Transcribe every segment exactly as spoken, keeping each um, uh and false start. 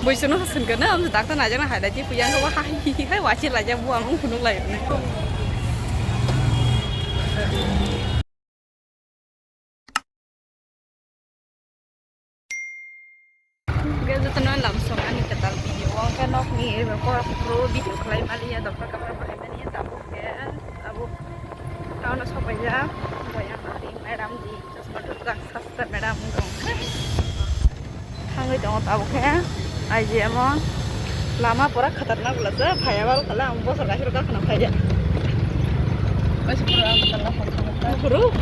Buisunu hasan kana, ang dakta najana hai dai, puya ko hai hai wachi laja bu ang phunuk lai. Guys, jotono lamsong ani kwtal video o, hwnkhe nokni eko koro video khlai maliya, dopha kaphar phai mani tabuk khe tabuk town o sopaijak, boyang madam ji chosma thupjak sasta madam wng tong khe thangwi tongo tabuk khe I G M o. Lama pura khatarnak bwlasa, phaiya bal khala ang bosor gaisiro gakhna phaiya. Kaisa pura ang khatarnak phuru.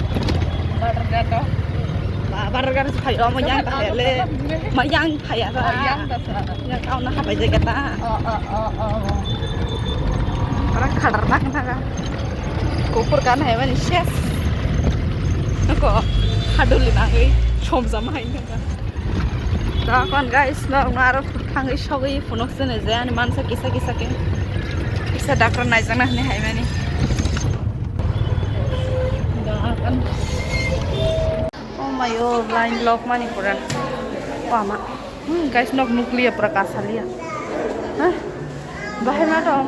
Butter ghat o. Ba, butter ghat o phaiya, ma yang phaiya le. Ma yang phaiya ta. Oh, yang ta sa. Yang kau na hapai jaga ta. Oh, oh, oh, oh, oh. Pura khatarnak na ga. Kukur kan hai mani ses. Ko haduli nangwi somjam hai na ga. Dokon guys, no, no, aro thangwi sogwi phunuk sene je ani mansa kisa kisa khe. Kisa doctor naijakna hwnwi hai mani. Oh my, oh, line lock mani pura. Pama. Hmm, guys, nok nukliya pura kasaliya. Hah? Bahai ma dong.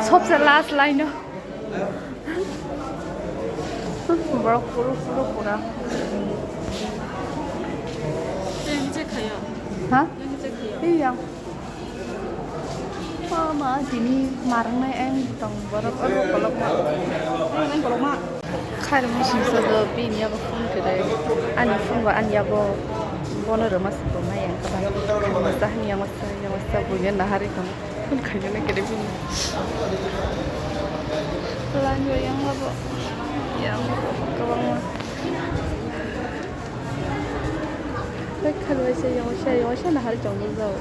Sobse last line no. Borok puro puro pura. Tei hwnse khayo. Ha? Tei hwnse khayo. Iya. Mama, tini marang nai ang tong borok oro kolok ma. Ang nai kolok ma. Khairok ni singsa do bini yago phone kere. Ani phone ba ani yago bono rwma se bo mai ang kha ba. Sahni yago sa yago sa bunya nahari tong. Khaina na kere bini. Lanjao yang labo. Yang labo kwbangma. Bai khalai se yang se yang se na hari chong jao.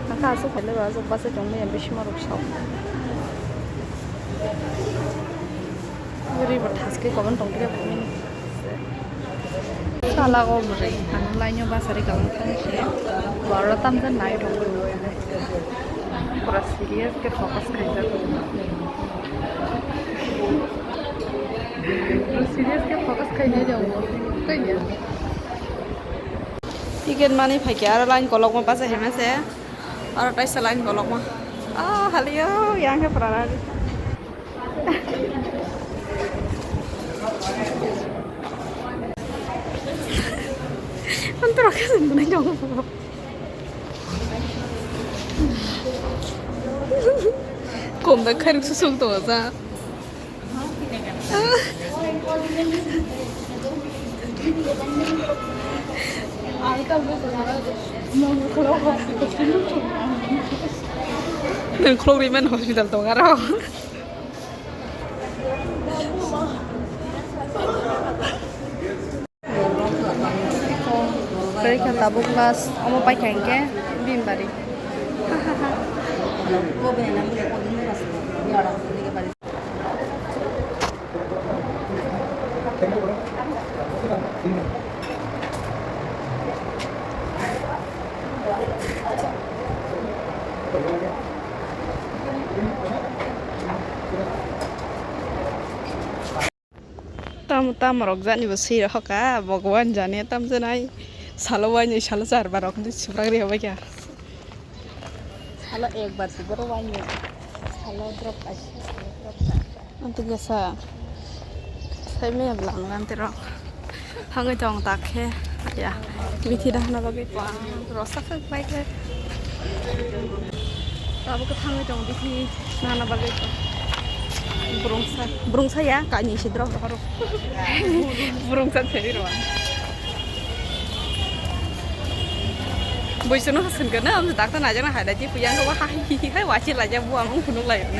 Naka asuk khaile ba asuk basa chong ya bisi marok sao. Ri ba thaske kogon tong kre bini. Sala o bwrwi, ano lainw bachari kwbang thang se, borok tamjani nai rw. Pura serious khe focus khaijak. Pura serious khe focus khainai rw. Tei ya. Ticket mani phaikhe aro line kolokma bachai hema se. Aro taisa line kolokma. Ah, haliyo, yang khe pura. Ang toro khe swngnai tongo. Kom da khairok susung tongo sa. Nwng khulok ri mani hospital tongo aro. Tei kha tabuk last omo paikha hinkhe bini bari. Tamo tamo rok jani bo swi rok hoka, Bhagwan jani tam janai. Salo wainwi salo charbar rok hinwi swprak rw bai kha. Salo ekbar se boro wainwi. Salo drop kaisa, drop kaisa. Anto kisa sai maya bwlang rante rok. Thangwi tong tak khe ya. Bithi dahna bagwi pang rosa khak bai khe. Tabuk thangwi tong bithi nana bagwi. Burungsa, burungsa ya, kani si drok rohoro. Burungsa theri rwa. Buisunu hasan kana, ang dakta najana hai dai, tipu yang ko hai hai wachi laja bu ang phunuk lai ne.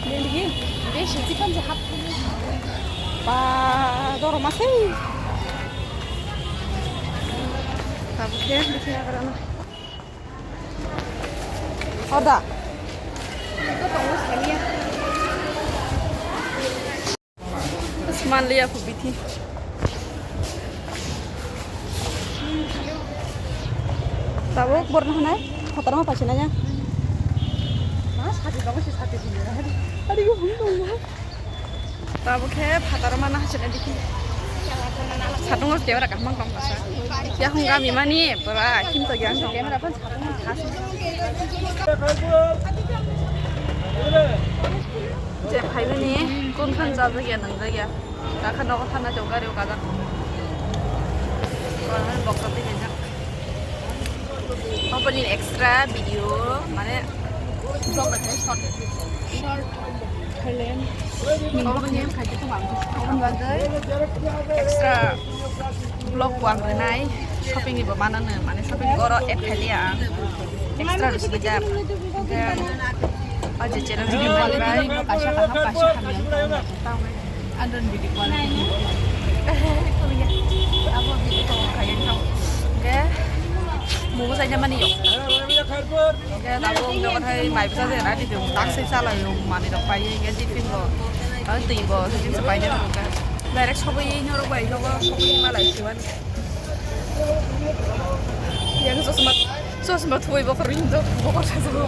Ni ni, be sisi kan jahat. Ba, doro masai. Tabuk ya, bithi ya karana. Hoda. Manliya phu bithi. Tabuk borno hanai, kotorma paisina ya. Ma sati tongo si sati sini. Ari ko hum tongo. Tabuk khe phataro mana hachina dikhi. Satung o camera kaham tong kha. Yakung gami mani pura him to yang camera phan satung o thas. Je phaimani kun khan chajak ya nangjak ya. Takha nogo thana jok gari o kajak. Boksa twi khaijak. Opening extra video mane vlog na short. Short film. Opening khaijak ko bang. Extra vlog bo ang rinai. Shopping ni bo manano mane shopping goro add khailiya ang. Extra rwswijak. Hwnkhe o je channel ni malik bai kaisa kaham kaisa hamya wngkha. Adon video call. Abo video call khaiyang thang. Hwnkhe momo saina mani yok. Hwnkhe tabuk wngkha bathai mai bwsa je rani de tak se chalai o manwi rok pai hwnkhe tiffin bo. Aro twi bo tiffin se paina thang kha. Direct sobwi norok bai nogo sobwi malai siwan. Yang chosma chosma thuwi bo korwi do bo korsa jabo.